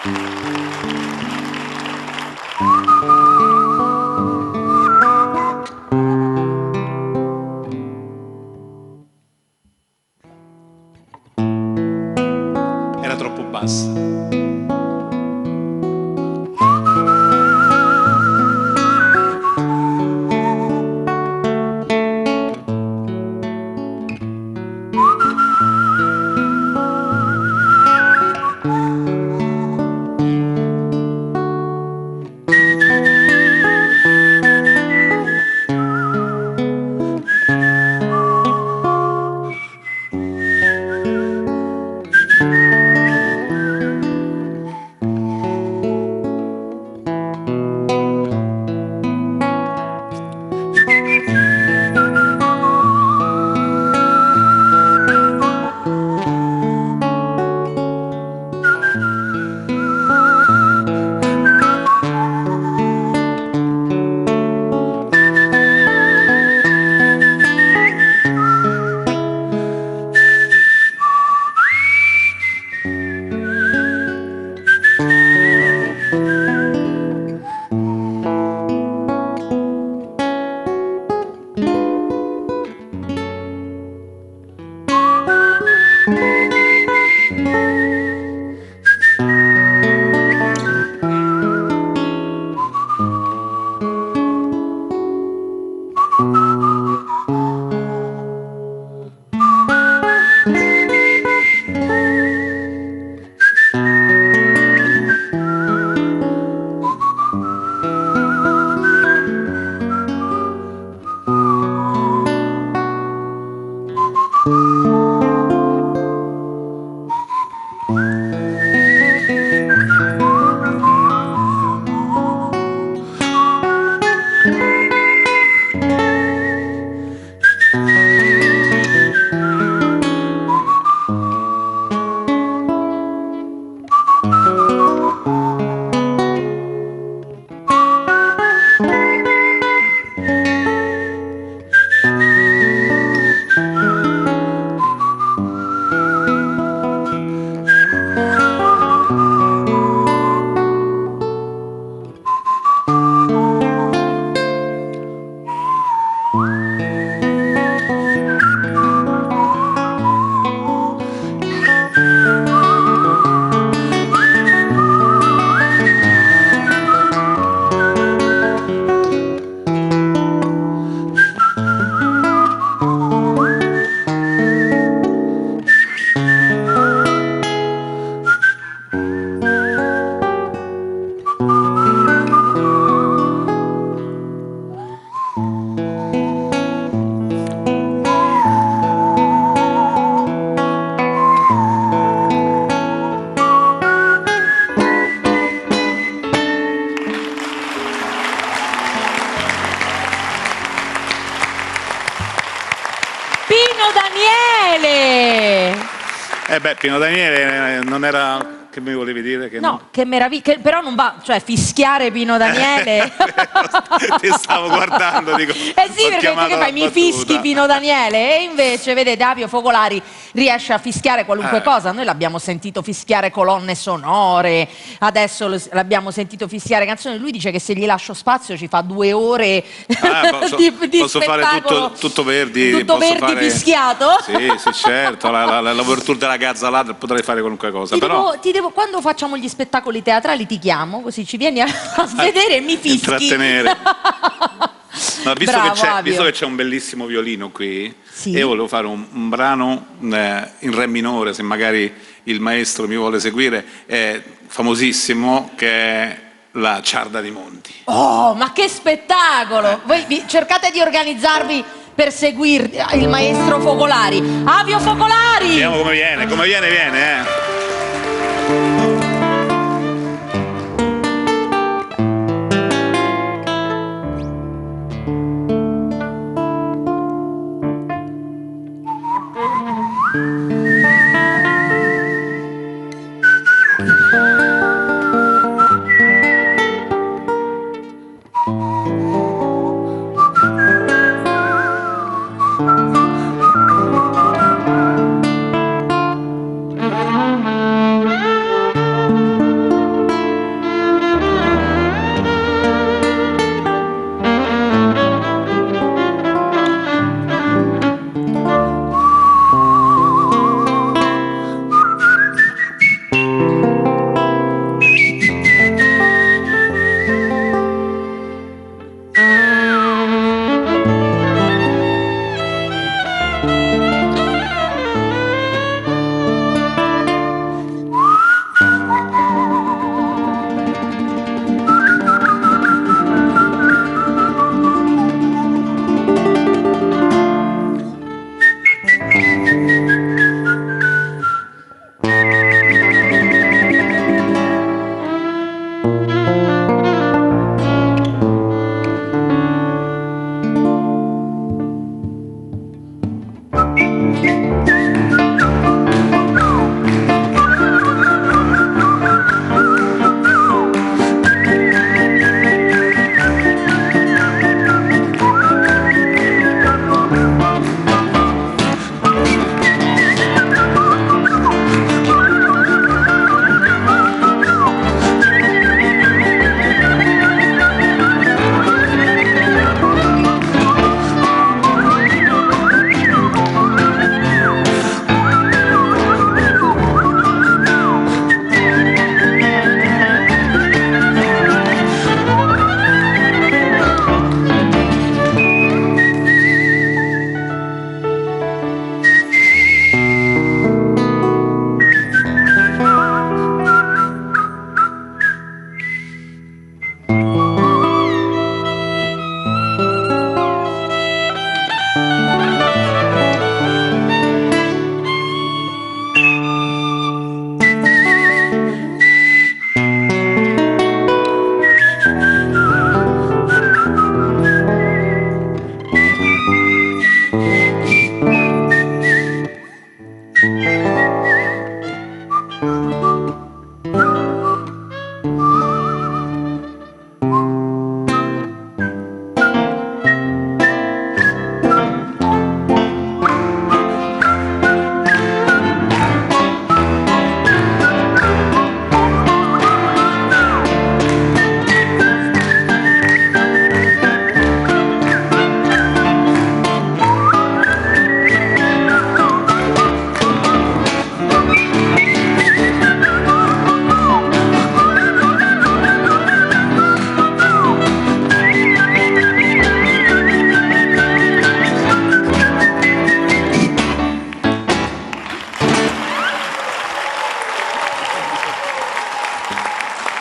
Era troppo bassa. Pino Daniele! Eh beh, Pino Daniele non era... Che mi volevi dire? Che No, che meraviglia, però non va, cioè fischiare Pino Daniele. Ti stavo guardando, dico. Eh sì, ho perché tu chiamato che la fai? Mi battuta. fischi Pino Daniele? E invece, vedete, Avio Focolari riesce a fischiare qualunque cosa. Noi l'abbiamo sentito fischiare colonne sonore, adesso l'abbiamo sentito fischiare canzoni. Lui dice che se gli lascio spazio ci fa 2 ore Ah, posso, di posso fare spettacolo. tutto Verdi. Tutto posso Verdi fare... fischiato? Sì, sì, certo, l'ouverture della Gazza Ladra, potrei fare qualunque cosa. Ti però... devo, quando facciamo gli spettacoli teatrali ti chiamo, così ci vieni a vedere e mi fischi. Intrattenere. Ma visto, Bravo, che c'è, Avio. visto che c'è un bellissimo violino qui, Sì. io volevo fare un brano in re minore, se magari il maestro mi vuole seguire, è famosissimo, che è la Ciarda di Monti. Oh, ma che spettacolo! Voi cercate di organizzarvi per seguire il maestro Focolari. Avio Focolari! Vediamo come viene, viene,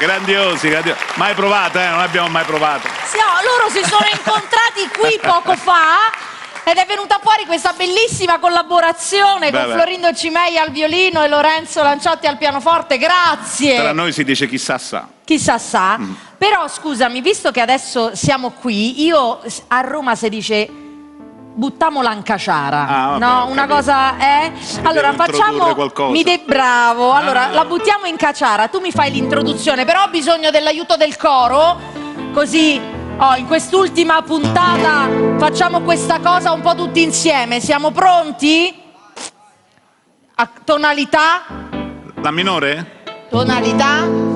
Grandiosi, grandiosi. Mai provato, eh? Non abbiamo mai provato. Sì, no, loro si sono incontrati qui poco fa ed è venuta fuori questa bellissima collaborazione Beh, con beh. Florindo Cimei al violino e Lorenzo Lanciotti al pianoforte. Grazie. Tra noi si dice chissà sa. Chissà sa. Però scusami, visto che adesso siamo qui, io a Roma si dice buttiamola in caciara. Ah, vabbè, no, ho una capito. cosa è. Allora devo introdurre facciamo qualcosa. mi de bravo. Allora, Ah. la buttiamo in caciara, tu mi fai l'introduzione, però ho bisogno dell'aiuto del coro, così oh, in quest'ultima puntata facciamo questa cosa un po' tutti insieme. Siamo pronti? A tonalità? La minore? Tonalità?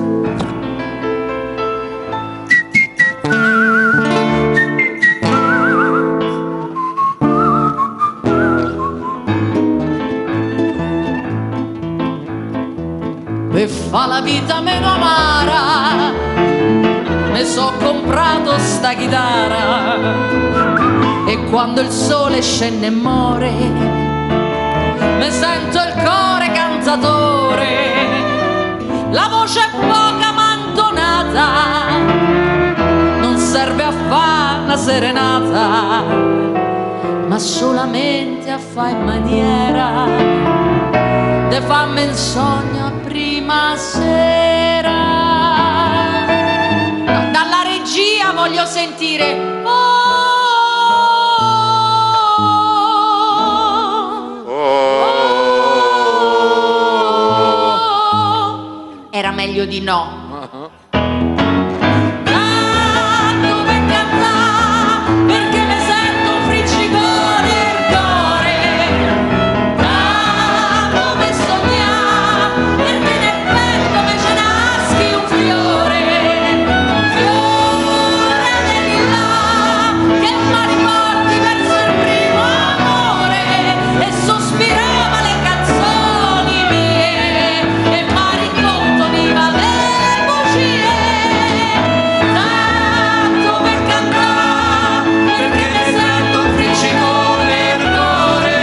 Per fa la vita meno amara, me so comprato sta chitarra. E quando il sole scende e muore, me sento il cuore cantatore. La voce è poca ma intonata, non serve a fa una serenata, ma solamente a fa in maniera de fammi un sogno a prima sera. No, dalla regia voglio sentire. Oh, oh. Era meglio di no. Tanto per cantà, perché mi sento un friccico nel cuore. Tanto per sognà, perché nel petto mi ce naschi un fiore. Fiore di lilla, che mi riporti verso il primo amore. E sospirava le canzoni mie, e mi ricontoniva le bugie. Tanto per cantare, perché mi sento un friccico nel cuore.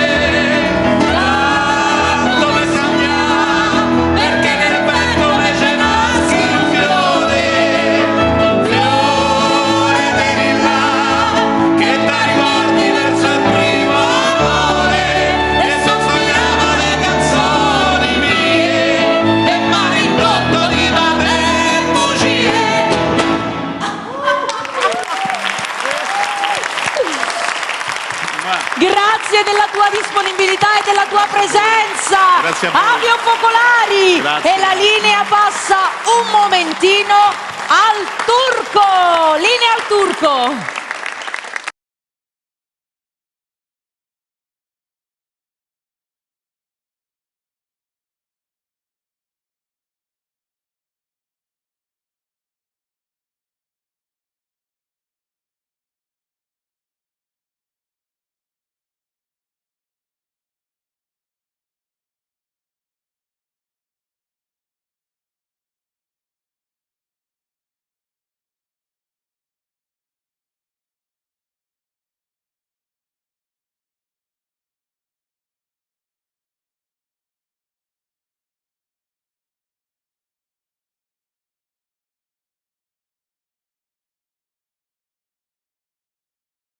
Tanto per sognare, perché nel petto mi ce nasce un fiore. Fiore di lilla, che ti riporti verso il primo amore e sognava le canzoni mie e m'ha ridotto di le bugie. Grazie della tua disponibilità e della tua presenza. Grazie a voi. Avio Focolari. Grazie. E la linea passa un momentino al turco. Linea al turco.